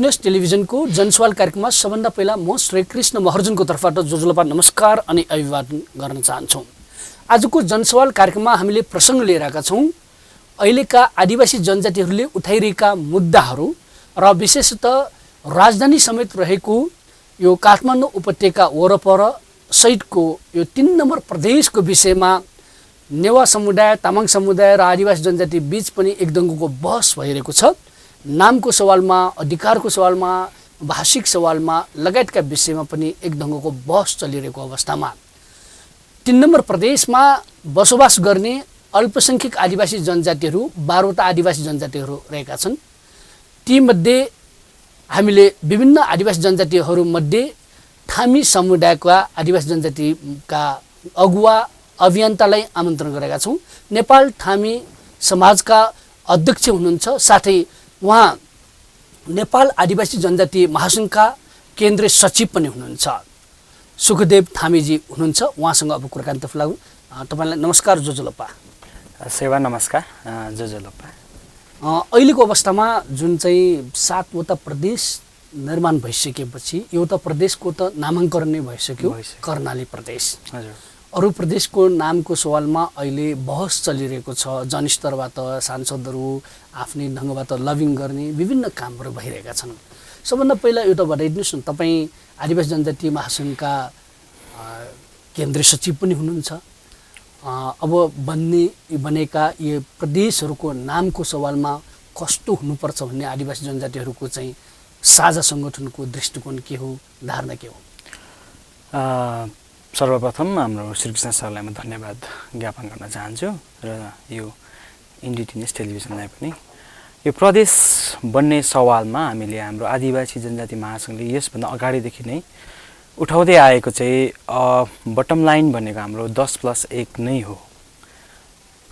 Indigenous टेलिभिजनको जनसवाल कार्यक्रममा सबभन्दा पहिला म श्रीकृष्ण महर्जनको तर्फबाट जोजुलपा नमस्कार अनि अभिवादन गर्न चाहन्छौँ। आजको जनसवाल कार्यक्रममा हामीले प्रसङ्ग लिएर आएका छौँ अहिलेका आदिवासी जनजातिहरूले उठाइरहेका मुद्दाहरू र विशेषतः राजधानी समेत रहेको यो काठमाडौँ उपत्यका वरपर सहितको यो 3 नम्बर प्रदेशको विषयमा नेवा समुदाय, तामाङ समुदाय र आदिवासी जनजाति बीच पनि एकदङ्गोको बहस भइरहेको छ। नामको सवालमा, अधिकारको सवालमा, भाषिक सवालमा लगायतका विषयमा पनि एकदङ्गोको बहस चलिरहेको अवस्थामा 3 नम्बर प्रदेशमा बसोबास गर्ने अल्पसङ्ख्यक आदिवासी जनजातिहरू 12वटा आदिवासी जनजातिहरू रहेका छन्। तीमध्ये हामीले विभिन्न आदिवासी जनजातिहरूमध्ये थामी समुदायका आदिवासी जनजातिका अगुवा अभियन्तालाई आमन्त्रण गरेका छौँ। नेपाल थामी समाजका अध्यक्ष हुनुहुन्छ, साथै उहाँ नेपाल आदिवासी जनजाति महासङ्घका केन्द्रीय सचिव पनि हुनुहुन्छ। सुखदेव थामीजी हुनुहुन्छ, उहाँसँग अब कुराकानीतर्फ लागौँ। तपाईँलाई नमस्कार जोजुलपा। सेवा नमस्कार जोजुलपा। अहिलेको अवस्थामा जुन चाहिँ 7वटा प्रदेश निर्माण भइसकेपछि एउटा प्रदेशको त नामाङ्करण नै भइसक्यो, कर्णाली प्रदेश। हजुर, अरू प्रदेशको नामको सवालमा अहिले बहस चलिरहेको छ। जनस्तरबाट सांसदहरू आफ्नै ढङ्गबाट लबिङ गर्ने विभिन्न कामहरू भइरहेका छन्। सबभन्दा पहिला एउटा बताइदिनुहोस् न, तपाईँ आदिवासी जनजाति महासङ्घका केन्द्रीय सचिव पनि हुनुहुन्छ। अब बनेका यी प्रदेशहरूको नामको सवालमा कस्तो हुनुपर्छ भन्ने आदिवासी जनजातिहरूको चाहिँ साझा सङ्गठनको दृष्टिकोण के हो, धारणा के हो? सर्वप्रथम हाम्रो श्रीकृष्ण सरलाई म धन्यवाद ज्ञापन गर्न चाहन्छु र यो इन्डिजिनियस टेलिभिजनलाई पनि। यो प्रदेश बन्ने सवालमा हामीले हाम्रो आदिवासी जनजाति महासङ्घले यसभन्दा अगाडिदेखि नै उठाउँदै आएको चाहिँ बटम लाइन भनेको हाम्रो 10+1 नै हो।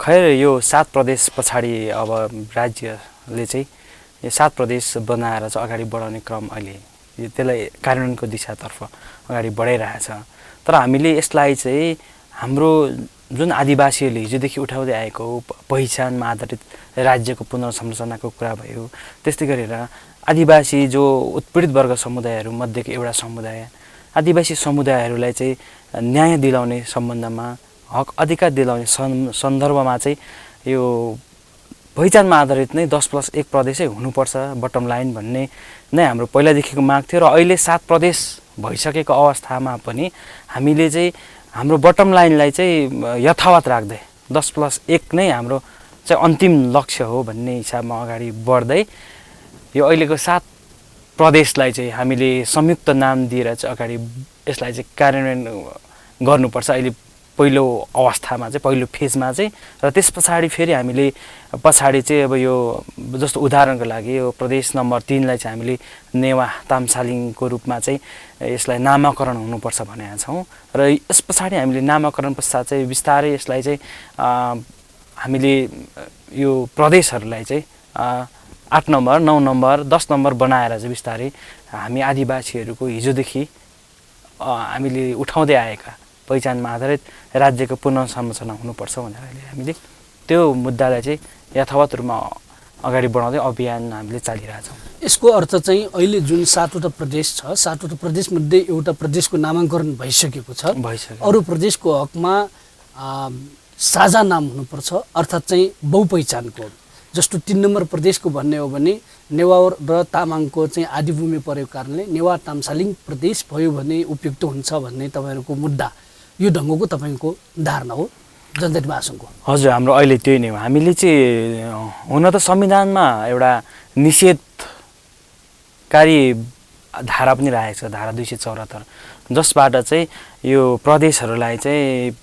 खैर यो 7 प्रदेश पछाडि अब राज्यले चाहिँ यो 7 प्रदेश बनाएर चाहिँ अगाडि बढाउने क्रम अहिले त्यसलाई कार्यान्वयनको दिशातर्फ अगाडि बढाइरहेछ। तर हामीले यसलाई चाहिँ हाम्रो जुन आदिवासीहरूले हिजोदेखि उठाउँदै आएको पहिचानमा आधारित राज्यको पुनर्संरचनाको कुरा भयो, त्यस्तै गरेर आदिवासी जो उत्पीडित वर्ग समुदायहरू मध्येको एउटा समुदाय, आदिवासी समुदायहरूलाई चाहिँ न्याय दिलाउने सम्बन्धमा, हक अधिकार दिलाउने सन्दर्भमा चाहिँ यो पहिचानमा आधारित नै 10+1 प्रदेशै हुनुपर्छ बटम लाइन भन्ने नै हाम्रो पहिलादेखिको माग थियो। र अहिले 7 प्रदेश भइसकेको अवस्थामा पनि हामीले चाहिँ हाम्रो बटम लाइनलाई चाहिँ यथावत राख्दै 10+1 नै हाम्रो चाहिँ अन्तिम लक्ष्य हो भन्ने हिसाबमा अगाडि बढ्दै यो अहिलेको 7 प्रदेशलाई चाहिँ हामीले संयुक्त नाम दिएर चाहिँ अगाडि यसलाई चाहिँ कार्यान्वयन गर्नुपर्छ अहिले पहिलो अवस्थामा चाहिँ, पहिलो फेजमा चाहिँ। र त्यस पछाडि फेरि हामीले पछाडि चाहिँ अब यो जस्तो उदाहरणको लागि यो प्रदेश नम्बर 3 लाई चाहिँ हामीले नेवा तामसालिङको रूपमा चाहिँ यसलाई नामाकरण हुनुपर्छ भनेका छौँ। र यस पछाडि हामीले नामाकरण पश्चात चाहिँ बिस्तारै यसलाई चाहिँ हामीले यो प्रदेशहरूलाई चाहिँ 8 नम्बर, 9 नम्बर, 10 नम्बर बनाएर चाहिँ बिस्तारै हामी आदिवासीहरूको हिजोदेखि हामीले उठाउँदै आएका पहिचानमा आधारित राज्यको पुनर्संरचना हुनुपर्छ भनेर अहिले हामीले त्यो मुद्दालाई चाहिँ यथावत रूपमा अगाडि बढाउँदै अभियान हामीले चालिरहेछौँ। यसको अर्थ चाहिँ अहिले जुन 7वटा प्रदेश छ, 7वटा प्रदेशमध्ये एउटा प्रदेशको नामाङ्करण भइसकेको छ। अरू प्रदेशको हकमा साझा नाम हुनुपर्छ, अर्थात् चाहिँ बहुपहिचानको। जस्तो 3 नम्बर प्रदेशको भन्ने हो भने नेवा र तामाङको चाहिँ आदिभूमि परेको कारणले नेवा तामसालिङ प्रदेश भयो भने उपयुक्त हुन्छ भन्ने तपाईँहरूको मुद्दा, यो ढङ्गको तपाईँको धारणा हो जनजाति महासङ्घको? हजुर, हाम्रो अहिले त्यही नै हो। हामीले चाहिँ हुन त संविधानमा एउटा निषेधकारी धारा पनि राखेको छ, धारा 274, जसबाट चाहिँ यो प्रदेशहरूलाई चाहिँ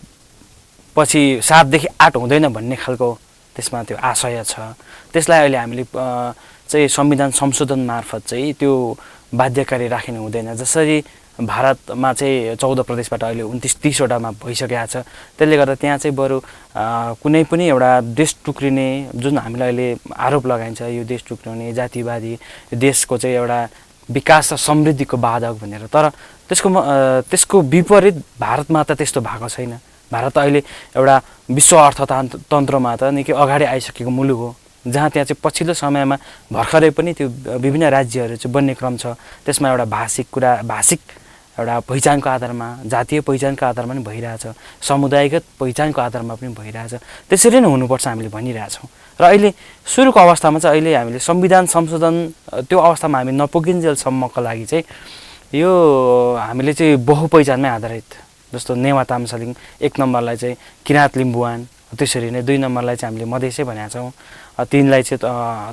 पछि 7 देखि 8 हुँदैन भन्ने खालको त्यसमा त्यो आशय छ। त्यसलाई अहिले हामीले चाहिँ संविधान संशोधन मार्फत चाहिँ त्यो बाध्यकारी राखिनु हुँदैन। जसरी भारतमा चाहिँ 14 प्रदेशबाट अहिले 29-30 वटामा भइसकेको छ। त्यसले गर्दा त्यहाँ चाहिँ बरु कुनै पनि एउटा देश टुक्रिने जुन हामीलाई अहिले आरोप लगाइन्छ, यो देश टुक्रिने जातिवादी देशको चाहिँ एउटा विकास र समृद्धिको बाधक भनेर, तर त्यसको विपरीत भारतमा त त्यस्तो भएको छैन। भारत अहिले एउटा विश्व अर्थतन्त्रमा त निकै अगाडि आइसकेको मुलुक हो। जहाँ त्यहाँ चाहिँ पछिल्लो समयमा भर्खरै पनि त्यो विभिन्न राज्यहरू चाहिँ बन्ने क्रम छ। त्यसमा एउटा भाषिक एउटा पहिचानको आधारमा, जातीय पहिचानको आधारमा पनि भइरहेछ, समुदायगत पहिचानको आधारमा पनि भइरहेछ। त्यसरी नै हुनुपर्छ हामीले भनिरहेछौँ। र अहिले सुरुको अवस्थामा चाहिँ अहिले हामीले संविधान संशोधन त्यो अवस्थामा हामी नपुगिन्जेलसम्मको लागि चाहिँ यो हामीले चाहिँ बहुपहिचानमै आधारित, जस्तो नेवा ताम्सालिङ 1 नम्बरलाई चाहिँ किराँत लिम्बुवान, त्यसरी नै 2 नम्बरलाई चाहिँ हामीले मधेसै भनेका छौँ, 3लाई चाहिँ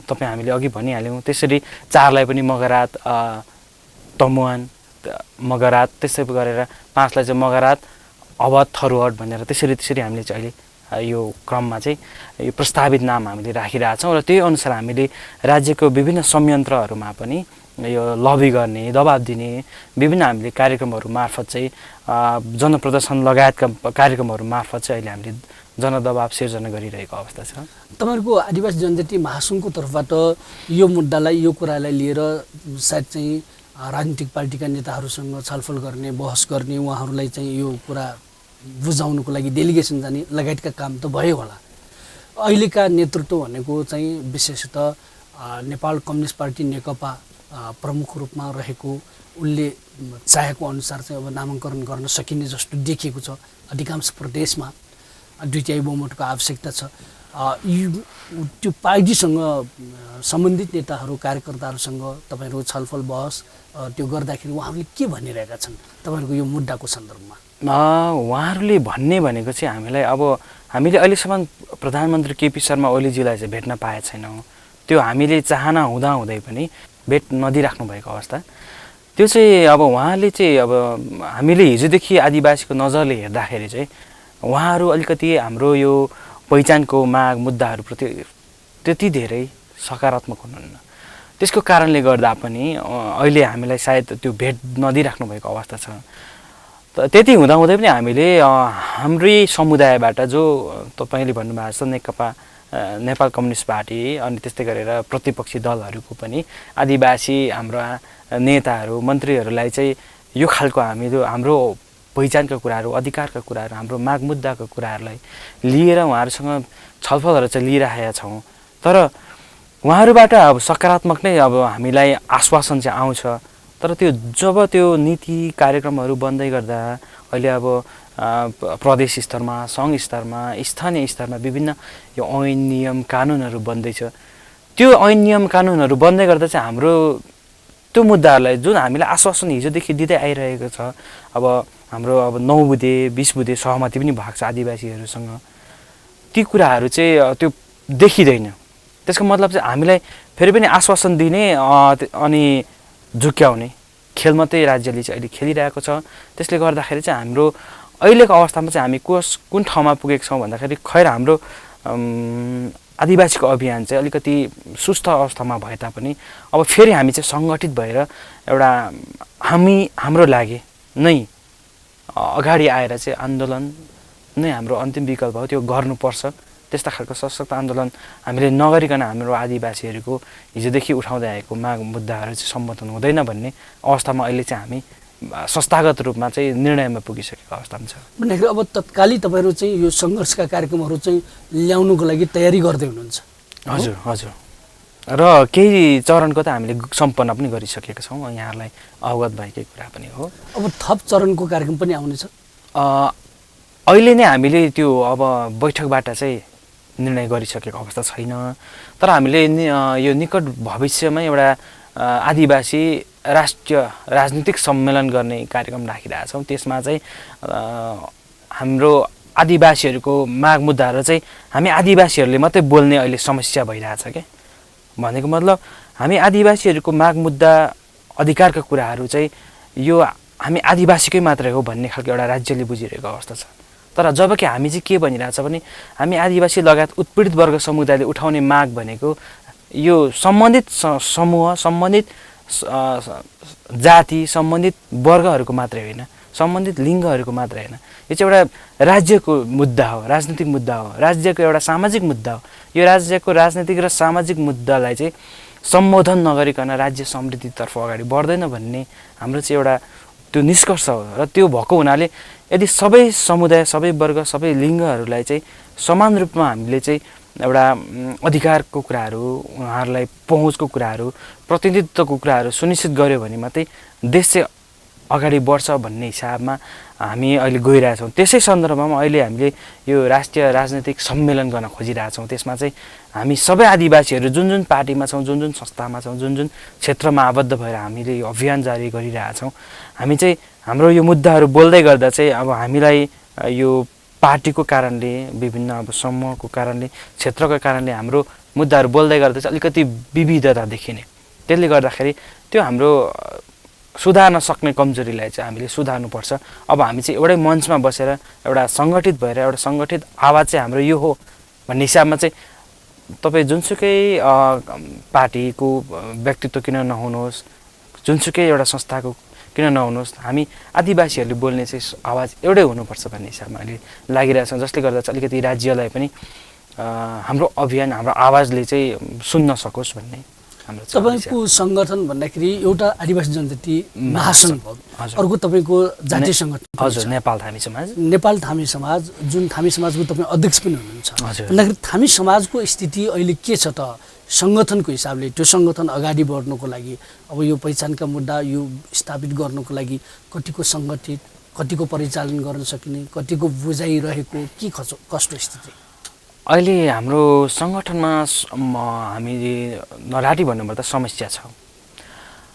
तपाईँ हामीले अघि भनिहाल्यौँ। त्यसरी 4लाई पनि मगरात, तमुवान, मगरात, त्यसै गरेर 5लाई चाहिँ मगरात, अवध, थरुहट भनेर त्यसरी हामीले चाहिँ अहिले यो क्रममा चाहिँ यो प्रस्तावित नाम हामीले राखिरहेछौँ। र त्यही अनुसार हामीले राज्यको विभिन्न संयन्त्रहरूमा पनि यो लबी गर्ने, दबाब दिने विभिन्न हामीले कार्यक्रमहरू मार्फत चाहिँ जनप्रदर्शन लगायतका कार्यक्रमहरू मार्फत चाहिँ अहिले हामीले जनदबाब सिर्जना गरिरहेको अवस्था छ। तपाईँहरूको आदिवासी जनजाति महासङ्घको तर्फबाट यो मुद्दालाई, यो कुरालाई लिएर सायद चाहिँ राजनीतिक पार्टीका नेताहरूसँग छलफल गर्ने, बहस गर्ने, उहाँहरूलाई चाहिँ यो कुरा बुझाउनुको लागि डेलिगेसन जाने लगायतका काम त भयो होला। अहिलेका नेतृत्व भनेको चाहिँ विशेषतः नेपाल कम्युनिस्ट पार्टी नेकपा प्रमुख रूपमा रहेको, उसले चाहेको अनुसार चाहिँ अब नामाङ्कन गर्न सकिने जस्तो देखिएको छ। अधिकांश प्रदेशमा 2/3 बहुमतको आवश्यकता छ। त्यो पार्टीसँग सम्बन्धित नेताहरू, कार्यकर्ताहरूसँग तपाईँहरू छलफल बहस त्यो गर्दाखेरि उहाँहरूले के भनिरहेका छन् तपाईँहरूको यो मुद्दाको सन्दर्भमा? उहाँहरूले भन्ने भनेको चाहिँ हामीलाई, अब हामीले अहिलेसम्म प्रधानमन्त्री केपी शर्मा ओलीजीलाई चाहिँ भेट्न पाएको छैनौँ। त्यो हामीले चाहना हुँदाहुँदै पनि भेट नदिइराख्नु भएको अवस्था। त्यो चाहिँ अब उहाँले चाहिँ अब हामीले हिजोदेखि आदिवासीको नजरले हेर्दाखेरि चाहिँ उहाँहरू अलिकति हाम्रो यो पहिचानको माग मुद्दाहरूप्रति त्यति धेरै सकारात्मक हुनुहुन्न। त्यसको कारणले गर्दा पनि अहिले हामीलाई सायद त्यो भेट नदिइराख्नु भएको अवस्था छ। त्यति हुँदाहुँदै पनि हामीले हाम्रै समुदायबाट जो तपाईँले भन्नुभएको छ नेकपा नेपाल कम्युनिस्ट पार्टी, अनि त्यस्तै गरेर प्रतिपक्षी दलहरूको पनि आदिवासी हाम्रा नेताहरू, मन्त्रीहरूलाई चाहिँ यो खालको हाम्रो पहिचानका कुराहरू, अधिकारका कुराहरू, हाम्रो माग मुद्दाको कुराहरूलाई लिएर उहाँहरूसँग छलफलहरू चाहिँ लिइराखेका छौँ। तर उहाँहरूबाट अब सकारात्मक नै अब हामीलाई आश्वासन चाहिँ आउँछ। तर त्यो जब त्यो नीति कार्यक्रमहरू बन्दै गर्दा अहिले अब प्रदेश स्तरमा, सङ्घ स्तरमा, स्थानीय स्तरमा विभिन्न यो ऐन नियम कानुनहरू बन्दैछ। त्यो ऐन नियम कानुनहरू बन्दै गर्दा चाहिँ हाम्रो त्यो मुद्दाहरूलाई जुन हामीलाई आश्वासन हिजोदेखि दिँदै आइरहेको छ, अब हाम्रो अब 9 बुँदे 20 बुँदे सहमति पनि भएको छ आदिवासीहरूसँग, ती कुराहरू चाहिँ त्यो देखिँदैन। त्यसको मतलब चाहिँ हामीलाई फेरि पनि आश्वासन दिने अनि झुक्याउने खेल मात्रै राज्यले चाहिँ अहिले खेलिरहेको छ। त्यसले गर्दाखेरि चाहिँ हाम्रो अहिलेको अवस्थामा चाहिँ हामी कुन ठाउँमा पुगेको छौँ भन्दाखेरि खैर हाम्रो आदिवासीको अभियान चाहिँ अलिकति सुस्त अवस्थामा भए तापनि अब फेरि हामी चाहिँ सङ्गठित भएर एउटा हाम्रो लागि नै अगाडि आएर चाहिँ आन्दोलन नै हाम्रो अन्तिम विकल्प हो, त्यो गर्नुपर्छ। त्यस्ता खालको सशक्त आन्दोलन हामीले नगरिकन हाम्रो आदिवासीहरूको हिजोदेखि उठाउँदै आएको माग मुद्दाहरू चाहिँ सम्बोधन हुँदैन भन्ने अवस्थामा अहिले चाहिँ हामी संस्थागत रूपमा चाहिँ निर्णयमा पुगिसकेको अवस्थामा छ। भन्दाखेरि अब तत्कालै तपाईँहरू चाहिँ यो सङ्घर्षका कार्यक्रमहरू चाहिँ ल्याउनुको लागि तयारी गर्दै हुनुहुन्छ? हजुर हजुर। र केही चरणको त हामीले सम्पन्न पनि गरिसकेका छौँ, यहाँहरूलाई अवगत भएकै कुरा पनि हो। अब थप चरणको कार्यक्रम पनि आउनेछ? अहिले नै हामीले त्यो अब बैठकबाट चाहिँ निर्णय गरिसकेको अवस्था छैन। तर हामीले यो निकट भविष्यमा एउटा आदिवासी राष्ट्रिय राजनीतिक सम्मेलन गर्ने कार्यक्रम राखिरहेछौँ। त्यसमा चाहिँ हाम्रो आदिवासीहरूको माग मुद्दाहरू चाहिँ हामी आदिवासीहरूले मात्रै बोल्ने अहिले समस्या भइरहेछ क्या। भनेको मतलब हामी आदिवासीहरूको माग मुद्दा अधिकारका कुराहरू चाहिँ यो हामी आदिवासीकै मात्रै हो भन्ने खालको एउटा राज्यले बुझिरहेको अवस्था छ। तर जबकि हामी चाहिँ के भनिरहेछ भने हामी आदिवासी लगायत उत्पीडित वर्ग समुदायले उठाउने माग भनेको यो सम्बन्धित समूह, सम्बन्धित जाति, सम्बन्धित वर्गहरूको मात्रै होइन, सम्बन्धित लिङ्गहरूको मात्रै होइन, यो चाहिँ एउटा राज्यको मुद्दा हो, राजनीतिक मुद्दा हो, राज्यको एउटा सामाजिक मुद्दा हो। यो राज्यको राजनीतिक र सामाजिक मुद्दालाई चाहिँ सम्बोधन नगरिकन राज्य समृद्धितर्फ अगाडि बढ्दैन भन्ने हाम्रो चाहिँ एउटा त्यो निष्कर्ष हो। र त्यो भएको हुनाले यदि सबै समुदाय, सबै वर्ग, सबै लिङ्गहरूलाई चाहिँ समान रूपमा हामीले चाहिँ एउटा अधिकारको कुराहरू, उहाँहरूलाई पहुँचको कुराहरू, प्रतिनिधित्वको कुराहरू सुनिश्चित गर्यो भने मात्रै देश चाहिँ अगाडि बढ्छ भन्ने हिसाबमा हामी अहिले गइरहेछौँ। त्यसै सन्दर्भमा अहिले हामीले यो राष्ट्रिय राजनैतिक सम्मेलन गर्न खोजिरहेछौँ। त्यसमा चाहिँ हामी सबै आदिवासीहरू जुन जुन पार्टीमा छौँ, जुन जुन संस्थामा छौँ, जुन जुन क्षेत्रमा आबद्ध भएर हामीले यो अभियान जारी गरिरहेछौँ, हामी चाहिँ हाम्रो यो मुद्दाहरू बोल्दै गर्दा चाहिँ अब हामीलाई यो पार्टीको कारणले, विभिन्न अब समूहको कारणले, क्षेत्रको कारणले हाम्रो मुद्दाहरू बोल्दै गर्दा चाहिँ अलिकति विविधता देखिने, त्यसले गर्दाखेरि त्यो हाम्रो सुधार्न सक्ने कमजोरीलाई चाहिँ हामीले सुधार्नुपर्छ। अब हामी चाहिँ एउटै मञ्चमा बसेर एउटा सङ्गठित भएर एउटा सङ्गठित आवाज चाहिँ हाम्रो यो हो भन्ने हिसाबमा चाहिँ तपाईँ जुनसुकै पार्टीको व्यक्तित्व किन नहुनुहोस्, जुनसुकै एउटा संस्थाको किन नहुनुहोस्, हामी आदिवासीहरूले बोल्ने चाहिँ आवाज एउटै हुनुपर्छ भन्ने हिसाबमा अहिले लागिरहेछ, जसले गर्दा चाहिँ अलिकति राज्यलाई पनि हाम्रो अभियान, हाम्रो आवाजले चाहिँ सुन्न सकोस् भन्ने हाम्रो तपाईँको सङ्गठन भन्दाखेरि एउटा आदिवासी जनजाति महासङ्घ भयो, अर्को तपाईँको जातीय सङ्गठन हजुर नेपाल थामी समाज। नेपाल थामी समाज, जुन थामी समाजको तपाईँ अध्यक्ष पनि हुनुहुन्छ, भन्दाखेरि थामी समाजको स्थिति अहिले के छ त सङ्गठनको हिसाबले? त्यो सङ्गठन अगाडि बढ्नुको लागि अब यो पहिचानका मुद्दा यो स्थापित गर्नुको लागि कतिको सङ्गठित, कतिको परिचालन गर्न सकिने, कतिको बुझाइरहेको, के कस्तो स्थिति अहिले हाम्रो सङ्गठनमा? हामीले नराटी भन्नुपर्दा समस्या छ।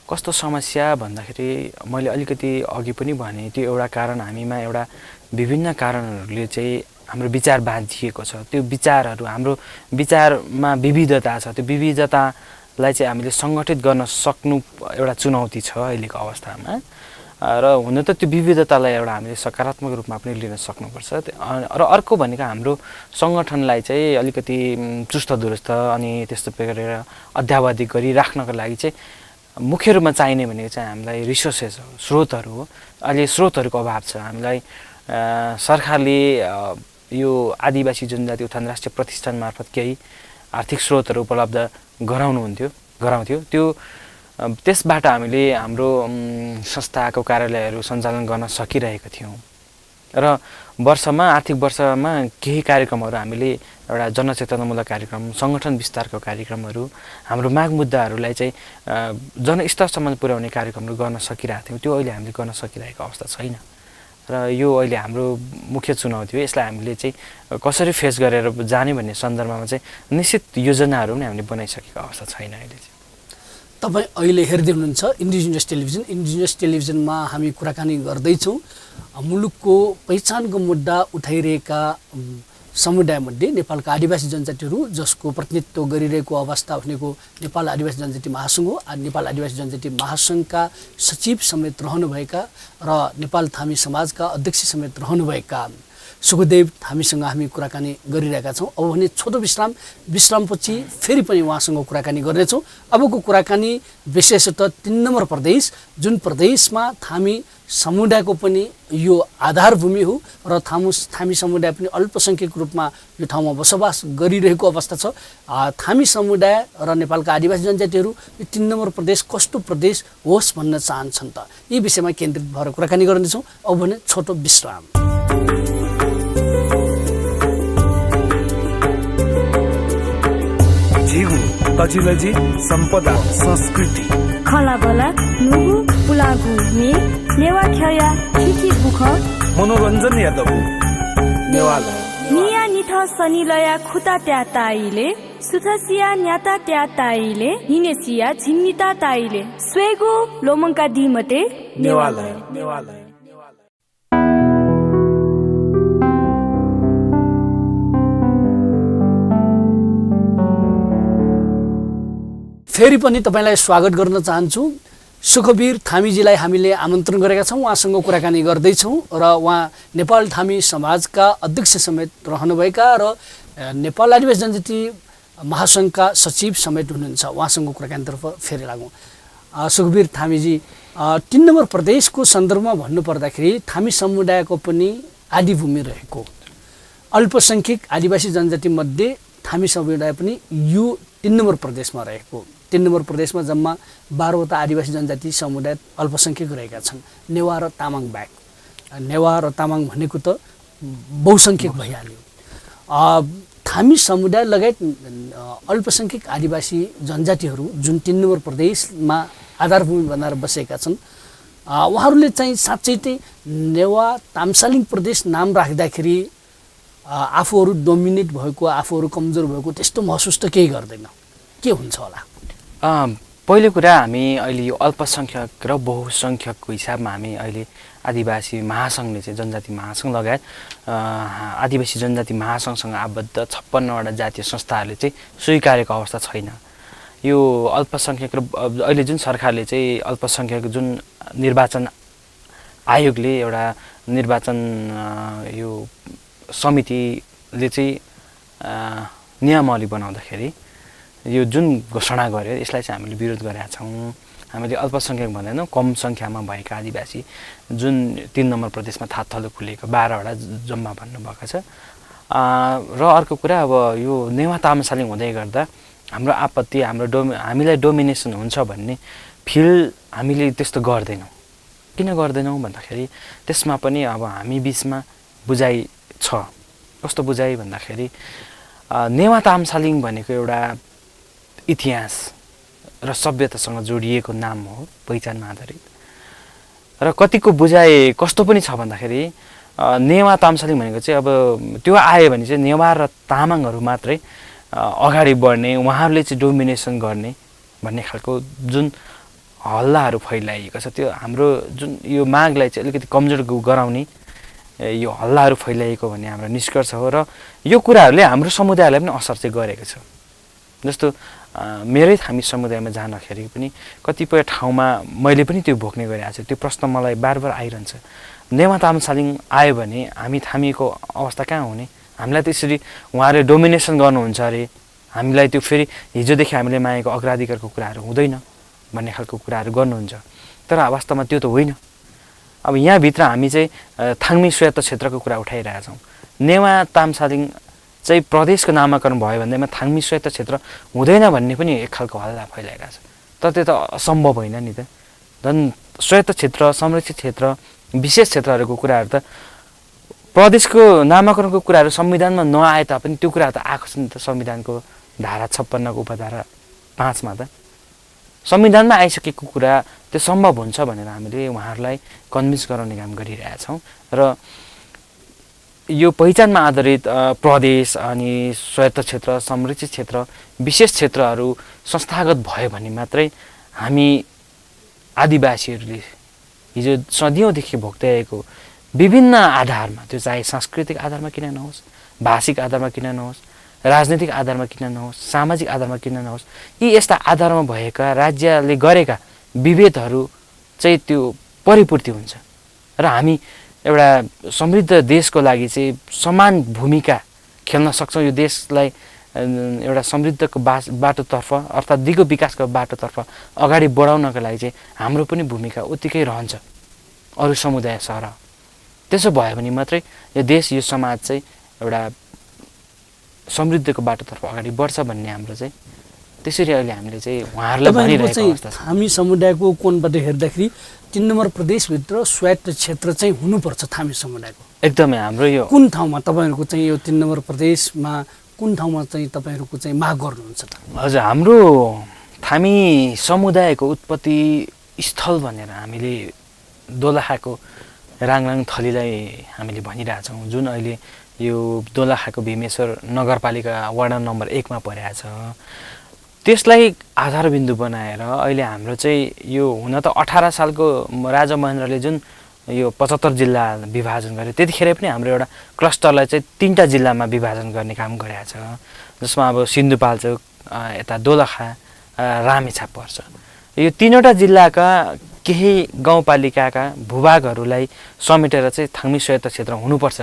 कस्तो समस्या भन्दाखेरि मैले अलिकति अघि पनि भने, त्यो एउटा कारण हामीमा एउटा विभिन्न कारणहरूले चाहिँ हाम्रो विचार बाँधिएको छ। त्यो विचारहरू, हाम्रो विचारमा विविधता छ, त्यो विविधतालाई चाहिँ हामीले सङ्गठित गर्न सक्नु एउटा चुनौती छ अहिलेको अवस्थामा। र हुन त त्यो विविधतालाई एउटा हामीले सकारात्मक रूपमा पनि लिन सक्नुपर्छ। र अर्को भनेको हाम्रो सङ्गठनलाई चाहिँ अलिकति चुस्त दुरुस्त अनि त्यस्तो गरेर अध्यावधिक गरिराख्नको लागि चाहिँ मुख्य रूपमा चाहिने भनेको चाहिँ हामीलाई रिसोर्सेस हो, स्रोतहरू हो। अहिले स्रोतहरूको अभाव छ। हामीलाई सरकारले यो आदिवासी जनजाति उत्थान राष्ट्रिय प्रतिष्ठान मार्फत केही आर्थिक स्रोतहरू उपलब्ध गराउँथ्यो। त्यो त्यसबाट हामीले हाम्रो संस्थाको कार्यालयहरू सञ्चालन गर्न सकिरहेका थियौँ। र आर्थिक वर्षमा केही कार्यक्रमहरू हामीले एउटा जनचेतनामूलक कार्यक्रम, सङ्गठन विस्तारको कार्यक्रमहरू, हाम्रो माग मुद्दाहरूलाई चाहिँ जनस्तरसम्म पुर्याउने कार्यक्रमहरू गर्न सकिरहेका थियौँ। त्यो अहिले हामीले गर्न सकिरहेको अवस्था छैन। र यो अहिले हाम्रो मुख्य चुनौती हो। यसलाई हामीले चाहिँ कसरी फेस गरेर जाने भन्ने सन्दर्भमा चाहिँ निश्चित योजनाहरू पनि हामीले बनाइसकेको अवस्था छैन अहिले चाहिँ। तपाईँ अहिले हेर्दै हुनुहुन्छ इन्डिजिनियस टेलिभिजन। इन्डिजिनियस टेलिभिजनमा हामी कुराकानी गर्दैछौँ मुलुकको पहिचानको मुद्दा उठाइरहेका समुदायमध्ये नेपालका आदिवासी जनजातिहरू, जसको प्रतिनिधित्व गरिरहेको अवस्था भनेको नेपाल आदिवासी जनजाति महासङ्घ हो। नेपाल आदिवासी जनजाति महासङ्घका सचिव समेत रहनुभएका र नेपाल थामी समाजका अध्यक्ष समेत रहनुभएका सुखदेव थामीसँग हामी कुराकानी गरिरहेका छौँ। अब भने छोटो विश्रामपछि फेरि पनि उहाँसँग कुराकानी गर्नेछौँ। अबको कुराकानी विशेषतः 3 नम्बर प्रदेश, जुन प्रदेशमा थामी समुदायको पनि यो आधारभूमि हो र थामी समुदाय पनि अल्पसङ्ख्यक रूपमा यो ठाउँमा बसोबास गरिरहेको अवस्था छ। थामी समुदाय र नेपालका आदिवासी जनजातिहरू यो 3 नम्बर प्रदेश कस्तो प्रदेश होस् भन्न चाहन्छन् त, यी विषयमा केन्द्रित भएर कुराकानी गर्नेछौँ। अब भने छोटो विश्राम। तजिलजी सम्पदा संस्कृति खलाबला नुगु पुलागु मे नेवा ख्या खिखी बुख मनोरञ्जन यादव नेवाला निया निथ सनिलया खुता त्या ताइले सुथसिया न्याता त्या ताइले हिनेसिया झिन्मिता ताइले स्वेगु लोमङ्का दिमते नेवाला फेरि पनि तपाईँलाई स्वागत गर्न चाहन्छु। सुखवीर थामीजीलाई हामीले आमन्त्रण गरेका छौँ, उहाँसँग कुराकानी गर्दैछौँ र उहाँ नेपाल थामी समाजका अध्यक्ष समेत रहनुभएका र नेपाल आदिवासी जनजाति महासङ्घका सचिव समेत हुनुहुन्छ। उहाँसँग कुराकानीतर्फ फेरि लागौँ। सुखवीर थामीजी, 3 नम्बर प्रदेशको सन्दर्भमा भन्नुपर्दाखेरि थामी समुदायको पनि आदिभूमि रहेको, अल्पसङ्ख्यक आदिवासी जनजाति मध्ये थामी समुदाय पनि यो 3 नम्बर प्रदेशमा रहेको। 3 नम्बर प्रदेशमा जम्मा 12वटा आदिवासी जनजाति समुदाय अल्पसङ्ख्यक रहेका छन्, नेवा र तामाङ बाहेक। नेवा र तामाङ भनेको त बहुसङ्ख्यक भइहाल्यो। थामी समुदाय लगायत अल्पसङ्ख्यक आदिवासी जनजातिहरू जुन 3 नम्बर प्रदेशमा आधारभूमि बनाएर बसेका छन् उहाँहरूले चाहिँ साँच्चै चाहिँ नेवा तामसालिङ प्रदेश नाम राख्दाखेरि आफूहरू डोमिनेट भएको आफूहरू कमजोर भएको त्यस्तो महसुस त केही गर्दैन के हुन्छ होला पहिलो कुरा हामी अहिले यो अल्पसङ्ख्यक र बहुसङ्ख्यकको हिसाबमा हामी अहिले आदिवासी महासङ्घले चाहिँ जनजाति महासङ्घ लगायत आदिवासी जनजाति महासङ्घसँग आबद्ध 56वटा जातीय संस्थाहरूले चाहिँ स्वीकारेको अवस्था छैन यो अल्पसङ्ख्यक र अहिले जुन सरकारले चाहिँ अल्पसङ्ख्यक जुन निर्वाचन आयोगले एउटा निर्वाचन यो समितिले चाहिँ नियमावली बनाउँदाखेरि यो जुन घोषणा गर्यो यसलाई चाहिँ हामीले विरोध गरेका छौँ हामीले अल्पसङ्ख्यक भन्दैनौँ कम सङ्ख्यामा भएका आदिवासी जुन 3 नम्बर प्रदेशमा थातथलो खुलेको 12वटा जम्मा भन्नुभएको छ र अर्को कुरा अब यो नेवा तामसालिङ हुँदै गर्दा हाम्रो आपत्ति हामीलाई डोमिनेसन हुन्छ भन्ने फिल हामीले त्यस्तो गर्दैनौँ किन गर्दैनौँ भन्दाखेरि त्यसमा पनि अब हामी बिचमा बुझाइ छ कस्तो बुझाइ भन्दाखेरि नेवा तामसालिङ भनेको एउटा इतिहास र सभ्यतासँग जोडिएको नाम हो पहिचानमा आधारित र कतिको बुझाइ कस्तो पनि छ भन्दाखेरि नेवा तामसालिङ भनेको चाहिँ अब त्यो आयो भने चाहिँ नेवा र तामाङहरू मात्रै अगाडि बढ्ने उहाँहरूले चाहिँ डोमिनेसन गर्ने भन्ने खालको जुन हल्लाहरू फैलाइएको छ त्यो हाम्रो जुन यो मागलाई चाहिँ अलिकति कमजोर गराउने यो हल्लाहरू फैलाइएको भन्ने हाम्रो निष्कर्ष हो र यो कुराहरूले हाम्रो समुदायलाई पनि असर चाहिँ गरेको छ जस्तो मेरै थामी समुदायमा जाँदाखेरि पनि कतिपय ठाउँमा मैले पनि त्यो भोग्ने गरिरहेको छु त्यो प्रश्न मलाई बार आइरहन्छ नेवा तामसालिङ आयो भने हामी थामीको अवस्था कहाँ हुने हामीलाई त्यसरी उहाँहरूले डोमिनेसन गर्नुहुन्छ अरे हामीलाई त्यो फेरि हिजोदेखि हामीले मागेको अग्राधिकारको कुराहरू हुँदैन भन्ने खालको कुराहरू गर्नुहुन्छ तर वास्तवमा त्यो त होइन अब यहाँभित्र हामी चाहिँ थाङ्मी स्वायत्त क्षेत्रको कुरा उठाइरहेका छौँ नेवा तामसालिङ चाहिँ प्रदेशको नामाकरण भयो भन्दैमा थाङ्मी स्वायत्त क्षेत्र हुँदैन भन्ने पनि एक खालको हल्ला फैलाइरहेको छ तर त्यो त असम्भव होइन नि त झन् स्वायत्त क्षेत्र संरक्षित क्षेत्र विशेष क्षेत्रहरूको कुराहरू त प्रदेशको नामाकरणको कुराहरू संविधानमा नआए तापनि त्यो कुरा त आएको छ नि त संविधानको धारा 56 को उपधारा 5 मा त संविधानमा आइसकेको कुरा त्यो सम्भव हुन्छ भनेर हामीले उहाँहरूलाई कन्भिन्स गराउने काम गरिरहेका छौँ र यो पहिचानमा आधारित प्रदेश अनि स्वायत्त क्षेत्र संरक्षित क्षेत्र विशेष क्षेत्रहरू संस्थागत भयो भने मात्रै हामी आदिवासीहरूले हिजो सदियौँदेखि भोग्दै आएको विभिन्न आधारमा त्यो चाहे सांस्कृतिक आधारमा किन नहोस् भाषिक आधारमा किन नहोस् राजनीतिक आधारमा किन नहोस् सामाजिक आधारमा किन नहोस् यी यस्ता आधारमा भएका राज्यले गरेका विभेदहरू चाहिँ त्यो परिपूर्ति हुन्छ र हामी एउटा समृद्ध देशको लागि चाहिँ समान भूमिका खेल्न सक्छौँ यो देशलाई एउटा समृद्धको बाटोतर्फ अर्थात् दिगो विकासको बाटोतर्फ अगाडि बढाउनको लागि चाहिँ हाम्रो पनि भूमिका उत्तिकै रहन्छ अरू समुदाय सरह त्यसो भयो भने मात्रै यो देश यो समाज चाहिँ एउटा समृद्धिको बाटोतर्फ अगाडि बढ्छ भन्ने हाम्रो चाहिँ त्यसरी अहिले हामीले चाहिँ उहाँहरूलाई भनिरहेको अवस्था छ हामी समुदायको कोणबाट हेर्दाखेरि 3 नम्बर प्रदेशभित्र स्वायत्त क्षेत्र चाहिँ हुनुपर्छ थामी समुदायको एकदमै हाम्रो यो कुन ठाउँमा तपाईँहरूको चाहिँ यो 3 नम्बर प्रदेशमा कुन ठाउँमा चाहिँ तपाईँहरूको चाहिँ माग गर्नुहुन्छ त हजुर हाम्रो थामी समुदायको उत्पत्ति स्थल भनेर हामीले दोलखाको राङराङ थलीलाई हामीले भनिरहेछौँ जुन अहिले यो दोलखाको भीमेश्वर नगरपालिका वडा नम्बर 1 मा परेको छ त्यसलाई आधारबिन्दु बनाएर अहिले हाम्रो चाहिँ यो हुन त 18 सालको राजा महेन्द्रले जुन यो 75 जिल्ला विभाजन गरे त्यतिखेर पनि हाम्रो एउटा क्लस्टरलाई चाहिँ 3टा जिल्लामा विभाजन गर्ने काम गरेको छ जसमा अब सिन्धुपाल्चोक यता दोलखा रामेछाप पर्छ यो 3वटा जिल्लाका केही गाउँपालिकाका भूभागहरूलाई समेटेर चाहिँ थाङ्मी स्वायत्त क्षेत्र हुनुपर्छ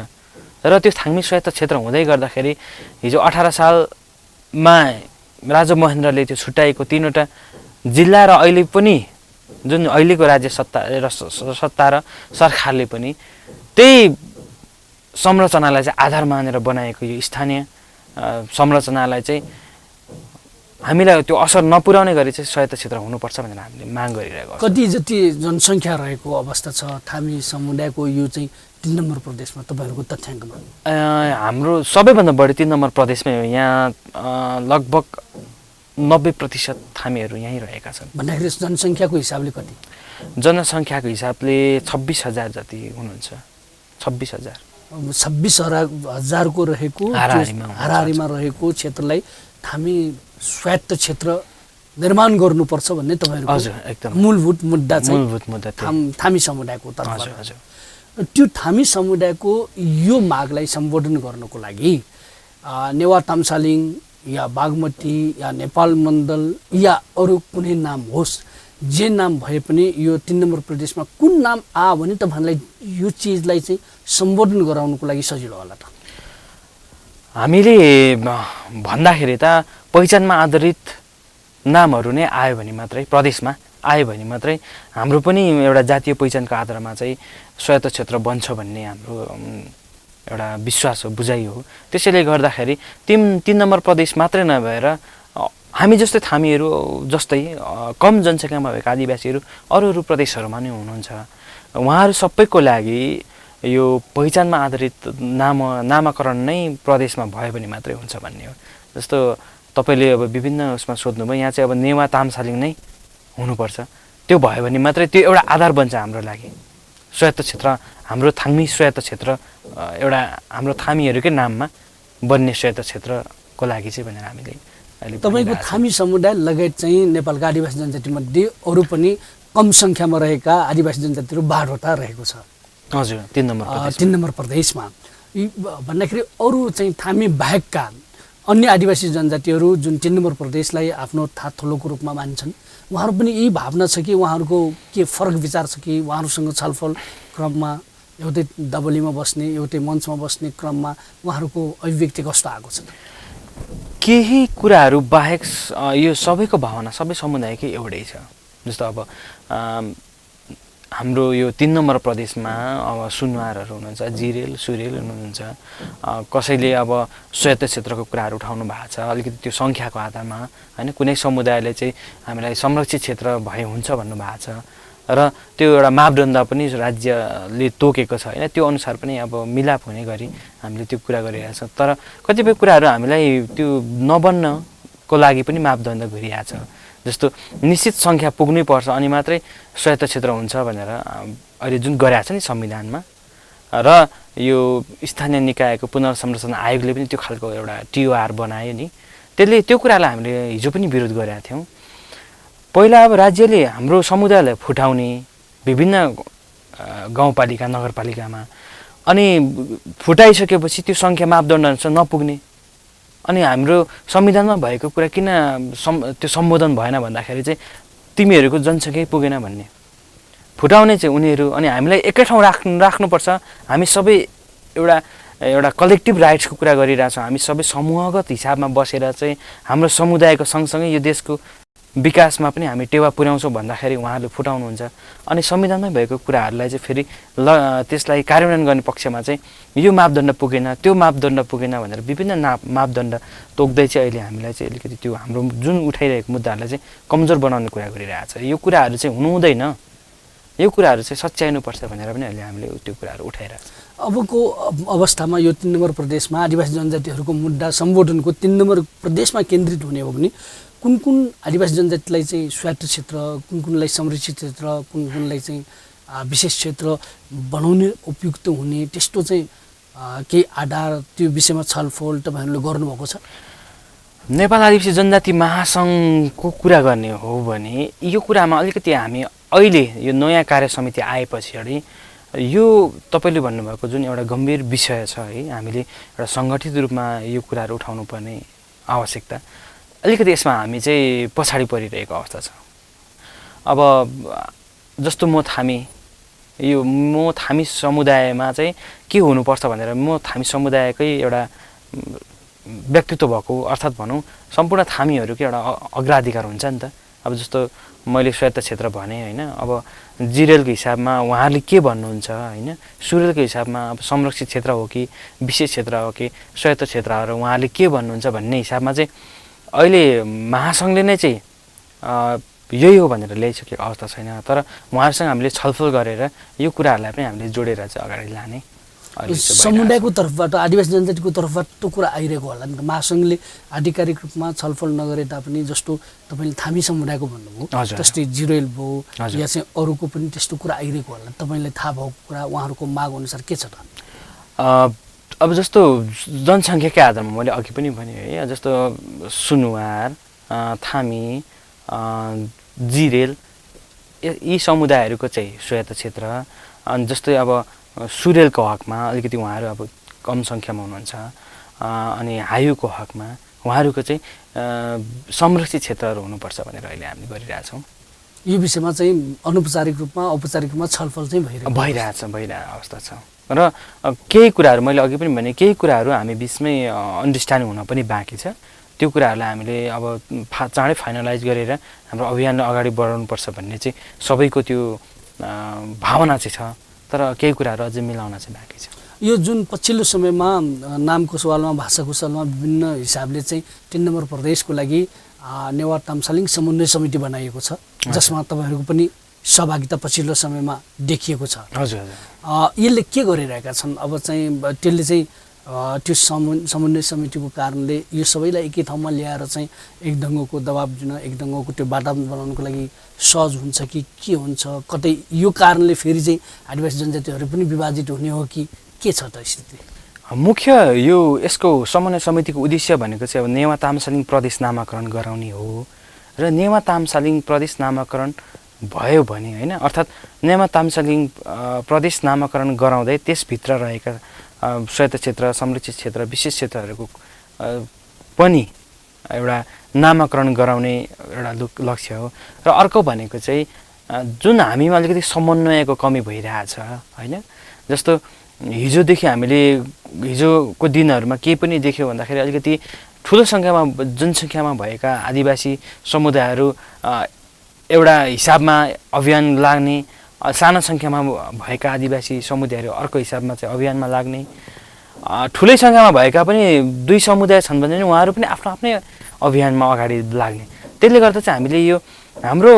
र त्यो थाङ्मी स्वायत्त क्षेत्र हुँदै गर्दाखेरि हिजो 18 सालमा राजा महेन्द्रले त्यो छुट्याएको 3वटा जिल्ला र अहिले पनि जुन अहिलेको राज्य सत्ता र सरकारले पनि त्यही संरचनालाई चाहिँ आधार मानेर बनाएको यो स्थानीय संरचनालाई चाहिँ हामीलाई त्यो असर नपुर्याउने गरी चाहिँ स्वायत्त क्षेत्र हुनुपर्छ भनेर हामीले माग गरिरहेको कति जति जनसङ्ख्या रहेको अवस्था छ थामी समुदायको यो चाहिँ 3 नम्बर प्रदेशमा तपाईँहरूको तथ्याङ्कमा? हाम्रो सबैभन्दा बढी 3 नम्बर प्रदेशमै हो। यहाँ लगभग 90% थामीहरू यहीँ रहेका छन्। भन्दाखेरि जनसङ्ख्याको हिसाबले कति? जनसङ्ख्याको हिसाबले 26,000 जति हुनुहुन्छ। 26,000 26,000 को रहेको हाराहारीमा रहेको क्षेत्रलाई थामी स्वायत्त क्षेत्र निर्माण गर्नुपर्छ भन्ने तपाईँहरूको मूलभूत मुद्दा चाहिँ थामी समुदायको तर्फबाट। त्यो थामी समुदायको यो मागलाई सम्बोधन गर्नको लागि नेवा ताम्सालिङ या बागमती या नेपाल मण्डल या अरू कुनै नाम होस्, जे नाम भए पनि यो 3 नम्बर प्रदेशमा कुन नाम भने तपाईँहरूलाई यो चिजलाई चाहिँ सम्बोधन गराउनको लागि सजिलो होला त? हामीले भन्दाखेरि त पहिचानमा आधारित नामहरू नै आयो भने मात्रै, प्रदेशमा आयो भने मात्रै हाम्रो पनि एउटा जातीय पहिचानको आधारमा चाहिँ स्वायत्त क्षेत्र बन्छ भन्ने हाम्रो एउटा विश्वास हो, बुझाइ हो। त्यसैले गर्दाखेरि 3 नम्बर प्रदेश मात्रै नभएर हामी जस्तै थामीहरू जस्तै कम जनसङ्ख्यामा भएका आदिवासीहरू अरू प्रदेशहरूमा नै हुनुहुन्छ। उहाँहरू सबैको लागि यो पहिचानमा आधारित नामाकरण नै प्रदेशमा भयो भने मात्रै हुन्छ भन्ने हो। जस्तो तपाईँले अब विभिन्न उसमा सोध्नुभयो, यहाँ चाहिँ अब नेवा ताम्सालिङ नै हुनुपर्छ, त्यो भयो भने मात्रै त्यो एउटा आधार बन्छ हाम्रो लागि। स्वायत्त क्षेत्र, हाम्रो थामी स्वायत्त क्षेत्र एउटा हाम्रो थामीहरूकै नाममा बन्ने स्वायत्त क्षेत्रको लागि चाहिँ भनेर हामीले अहिले तपाईँको थामी समुदाय लगायत चाहिँ नेपालका आदिवासी जनजातिमध्ये अरू पनि कम सङ्ख्यामा रहेका आदिवासी जनजातिहरू 12वटा रहेको छ। हजुर, 3 नम्बर प्रदेशमा भन्दाखेरि अरू चाहिँ थामी बाहेकका अन्य आदिवासी जनजातिहरू जुन 3 नम्बर प्रदेशलाई आफ्नो थाथोलोको रूपमा मान्छन्, उहाँहरू पनि यही भावना छ कि उहाँहरूको के फरक विचार छ कि उहाँहरूसँग छलफल क्रममा एउटै डबलीमा बस्ने, एउटै मञ्चमा बस्ने क्रममा उहाँहरूको अभिव्यक्ति कस्तो आएको छ? केही कुराहरू बाहेक यो सबैको भावना सबै समुदायकै एउटै छ। जस्तो अब हाम्रो यो 3 नम्बर प्रदेशमा अब सुनवारहरू हुनुहुन्छ, जिरेल सुरेल हुनुहुन्छ, कसैले अब स्वायत्त क्षेत्रको कुराहरू उठाउनु भएको छ। अलिकति त्यो सङ्ख्याको आधारमा होइन, कुनै समुदायले चाहिँ हामीलाई संरक्षित क्षेत्र भए हुन्छ भन्नुभएको छ र त्यो एउटा मापदण्ड पनि राज्यले तोकेको छ होइन, त्यो अनुसार पनि अब मिलाप हुने गरी हामीले त्यो कुरा गरिरहेको छौँ। तर कतिपय कुराहरू हामीलाई त्यो नबन्नको लागि पनि मापदण्ड घुरिरहेको छ। जस्तो निश्चित सङ्ख्या पुग्नै पर्छ अनि मात्रै स्वायत्त क्षेत्र हुन्छ भनेर अहिले जुन गरिरहेको छ नि संविधानमा, र यो स्थानीय निकायको पुनर्संरचना आयोगले पनि त्यो खालको एउटा TOR बनायो नि, त्यसले त्यो कुरालाई हामीले हिजो पनि विरोध गरेका थियौँ। पहिला अब राज्यले हाम्रो समुदायलाई फुटाउने विभिन्न गाउँपालिका नगरपालिकामा, अनि फुटाइसकेपछि त्यो सङ्ख्या मापदण्डअनुसार नपुग्ने, अनि हाम्रो संविधानमा भएको कुरा किन त्यो सम्बोधन भएन भन्दाखेरि चाहिँ तिमीहरूको जनसङ्ख्या पुगेन भन्ने, फुटाउने चाहिँ उनीहरू, अनि हामीलाई एकै ठाउँ राख्नुपर्छ। हामी सबै एउटा कलेक्टिभ राइट्सको कुरा गरिरहेछौँ। हामी सबै समूहगत हिसाबमा बसेर चाहिँ हाम्रो समुदायको सँगसँगै यो देशको विकासमा पनि हामी टेवा पुर्याउँछौँ भन्दाखेरि उहाँहरूले फुटाउनुहुन्छ। अनि संविधानमै भएको कुराहरूलाई चाहिँ फेरि त्यसलाई कार्यान्वयन गर्ने पक्षमा चाहिँ यो मापदण्ड पुगेन, त्यो मापदण्ड पुगेन भनेर विभिन्न मापदण्ड तोक्दै चाहिँ अहिले हामीलाई चाहिँ अलिकति त्यो हाम्रो जुन उठाइरहेको मुद्दाहरूलाई चाहिँ कमजोर बनाउने कुरा गरिरहेको छ। यो कुराहरू चाहिँ हुनु हुँदैन, यो कुराहरू चाहिँ सच्याइनुपर्छ भनेर पनि अहिले हामीले त्यो कुराहरू उठाइरहेको छ। अबको अवस्थामा यो 3 नम्बर प्रदेशमा आदिवासी जनजातिहरूको मुद्दा सम्बोधनको 3 नम्बर प्रदेशमा केन्द्रित हुने हो भने कुन कुन आदिवासी जनजातिलाई चाहिँ स्वायत्त क्षेत्र, कुन कुनलाई संरक्षित क्षेत्र, कुन कुनलाई चाहिँ विशेष क्षेत्र बनाउने उपयुक्त हुने, त्यस्तो चाहिँ केही आधार त्यो विषयमा छलफल तपाईँहरूले गर्नुभएको छ? नेपाल आदिवासी जनजाति महासङ्घको कुरा गर्ने हो भने यो कुरामा अलिकति हामी अहिले यो नयाँ कार्य समिति आए पछाडि यो तपाईँले भन्नुभएको जुन एउटा गम्भीर विषय छ है, हामीले एउटा सङ्गठित रूपमा यो कुराहरू उठाउनु पर्ने आवश्यकता, अलिकति यसमा हामी चाहिँ पछाडि परिरहेको अवस्था छ। अब जस्तो म थामी समुदायमा चाहिँ के हुनुपर्छ भनेर म थामी समुदायकै एउटा व्यक्तित्व भएको, अर्थात् भनौँ सम्पूर्ण थामीहरूकै एउटा अग्राधिकार हुन्छ नि त। अब जस्तो मैले स्वायत्त क्षेत्र भने होइन, अब जिरेलको हिसाबमा उहाँहरूले के भन्नुहुन्छ होइन, सुरेलको हिसाबमा अब संरक्षित क्षेत्र हो कि विशेष क्षेत्र हो कि स्वायत्त क्षेत्रहरू उहाँहरूले के भन्नुहुन्छ भन्ने हिसाबमा चाहिँ अहिले महासङ्घले नै चाहिँ यही हो भनेर ल्याइसकेको अवस्था छैन। तर उहाँहरूसँग हामीले छलफल गरेर यो कुराहरूलाई पनि हामीले जोडेर चाहिँ अगाडि लाने अहिले चाहिँ समुदायको तर्फबाट आदिवासी जनजातिको तर्फबाट त्यो कुरा आइरहेको होला नि त। महासङ्घले आधिकारिक रूपमा छलफल नगरे तापनि जस्तो तपाईँले थामी समुदायको भन्नुभयो हजुर। जस्तै जिरेल भयो हजुर। या चाहिँ अरूको पनि त्यस्तो कुरा आइरहेको होला। तपाईँलाई थाहा भएको कुरा उहाँहरूको माग अनुसार के छ त? अब जस्तो जनसङ्ख्याकै आधारमा मैले अघि पनि भने है, जस्तो सुनुवार, थामी, जिरेल यी समुदायहरूको चाहिँ स्वायत्त क्षेत्र। अनि जस्तै अब सुरेलको हकमा अलिकति उहाँहरू अब कम सङ्ख्यामा हुनुहुन्छ, अनि हायुको हकमा उहाँहरूको चाहिँ संरक्षित क्षेत्रहरू हुनुपर्छ भनेर अहिले हामीले गरिरहेछौँ। यो विषयमा चाहिँ अनौपचारिक रूपमा औपचारिक रूपमा छलफल चाहिँ भइरहेको अवस्था छ। र केही कुराहरू मैले अघि पनि भने केही कुराहरू हामी बिचमै अन्डरस्ट्यान्डिङ हुन पनि बाँकी छ। त्यो कुराहरूलाई हामीले अब चाँडै फाइनलाइज गरेर हाम्रो अभियानलाई अगाडि बढाउनुपर्छ भन्ने चाहिँ सबैको त्यो भावना चाहिँ छ। तर केही कुराहरू अझै मिलाउन चाहिँ बाँकी छ। यो जुन पछिल्लो समयमा नामको सवालमा भाषाको सवालमा विभिन्न हिसाबले चाहिँ 3 नम्बर प्रदेशको लागि नेवार ताम्सालिङ समन्वय समिति बनाइएको छ, जसमा तपाईँहरूको पनि सहभागिता पछिल्लो समयमा देखिएको छ। हजुर हजुर। यसले के गरिरहेका छन्? अब चाहिँ त्यसले चाहिँ त्यो समन्वय समितिको कारणले यो सबैलाई एकै ठाउँमा ल्याएर चाहिँ एक ढङ्गको दबाब दिन, एक ढङ्गको त्यो वातावरण बनाउनको लागि सहज हुन्छ कि के हुन्छ? कतै यो कारणले फेरि चाहिँ आदिवासी जनजातिहरू पनि विभाजित हुने हो कि के छ त स्थिति? मुख्य यो यसको समन्वय समितिको उद्देश्य भनेको चाहिँ अब नेवा ताम्सालिङ प्रदेश नामाकरण गराउने हो। र नेवा ताम्सालिङ प्रदेश नामाकरण भयो भने होइन, अर्थात् नेवा ताम्सालिङ प्रदेश नामाकरण गराउँदै त्यसभित्र रहेका स्वायत्त क्षेत्र, संरक्षित क्षेत्र, विशेष क्षेत्रहरूको पनि एउटा नामाकरण गराउने एउटा लक्ष्य हो। र अर्को भनेको चाहिँ जुन हामीमा अलिकति समन्वयको कमी भइरहेछ होइन, जस्तो हिजोदेखि हामीले हिजोको दिनहरूमा के पनि देख्यो भन्दाखेरि अलिकति ठुलो सङ्ख्यामा जनसङ्ख्यामा भएका आदिवासी समुदायहरू एउटा हिसाबमा अभियान लाग्ने, सानो सङ्ख्यामा भएका आदिवासी समुदायहरू अर्को हिसाबमा चाहिँ अभियानमा लाग्ने, ठुलै सङ्ख्यामा भएका पनि 2 समुदाय छन् भने उहाँहरू पनि आफ्नो आफ्नै अभियानमा अगाडि लाग्ने। त्यसले गर्दा चाहिँ हामीले यो हाम्रो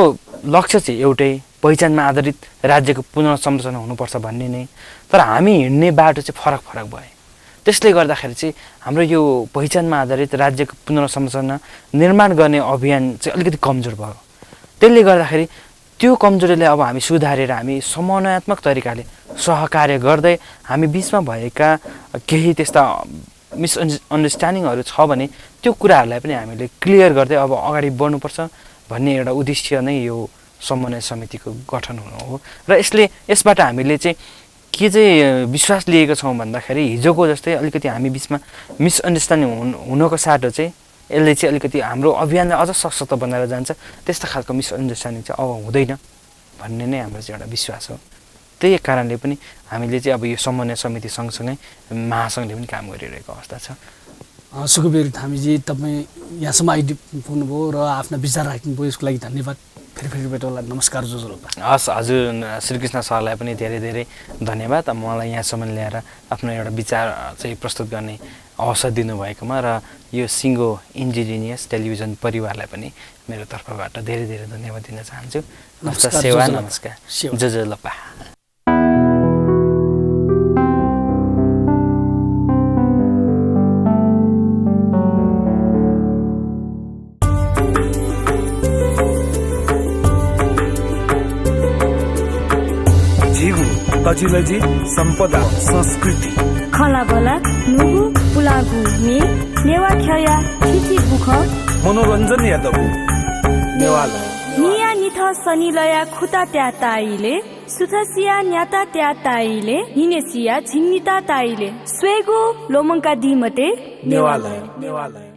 लक्ष्य चाहिँ एउटै, पहिचानमा आधारित राज्यको पुनर्संरचना हुनुपर्छ भन्ने नै। तर हामी हिँड्ने बाटो चाहिँ फरक फरक भए। त्यसले गर्दाखेरि चाहिँ हाम्रो यो पहिचानमा आधारित राज्यको पुनर्संरचना निर्माण गर्ने अभियान चाहिँ अलिकति कमजोर भयो। त्यसले गर्दाखेरि त्यो कमजोरीलाई अब हामी सुधारेर हामी समन्वयात्मक तरिकाले सहकार्य गर्दै हामी बिचमा भएका केही त्यस्ता मिसअन्डरस्ट्यान्डिङहरू छ भने त्यो कुराहरूलाई पनि हामीले क्लियर गर्दै अब अगाडि बढ्नुपर्छ भन्ने एउटा उद्देश्य नै यो समन्वय समितिको गठन हुनु हो। र यसबाट हामीले चाहिँ के चाहिँ विश्वास लिएको छौँ भन्दाखेरि हिजोको जस्तै अलिकति हामी बिचमा मिसअन्डरस्ट्यान्डिङ हुनको साटो चाहिँ यसले चाहिँ अलिकति हाम्रो अभियानलाई अझ सशक्त बनाएर जान्छ। त्यस्तो खालको मिसअन्डरस्ट्यान्डिङ चाहिँ अब हुँदैन भन्ने नै हाम्रो चाहिँ एउटा विश्वास हो। त्यही कारणले पनि हामीले चाहिँ अब यो समन्वय समिति सँगसँगै महासङ्घले पनि काम गरिरहेको अवस्था छ। सुखबीर थामीजी, तपाईँ यहाँसम्म आइपुग्नुभयो र आफ्ना विचार राख्नुभयो, यसको लागि धन्यवाद। फेरि भेटौँला। नमस्कार जोजोलोपा। हस् हजुर, श्रीकृष्ण सरलाई पनि धेरै धेरै धन्यवाद मलाई यहाँसम्म ल्याएर आफ्नो एउटा विचार चाहिँ प्रस्तुत गर्ने अवसर दिनुभएकोमा, र यो सिङ्गो इन्डिजिनियस टेलिभिजन परिवारलाई पनि मेरो तर्फबाट धेरै धेरै धन्यवाद दिन चाहन्छु। सेवा नमस्कार जोजोलोपा। तजिलजी सम्पदा संस्कृति खलाबला नुगु पुलागु मे नेवा खया थिथि बुख मनोरञ्जन यादव नेवाला निया निथ सनिलया खुता त्या ताइले सुथसिया न्याता त्या ताइले हिनेसिया झिन्निता ताइले स्वेगु लोमङ्का दिमते नेवाला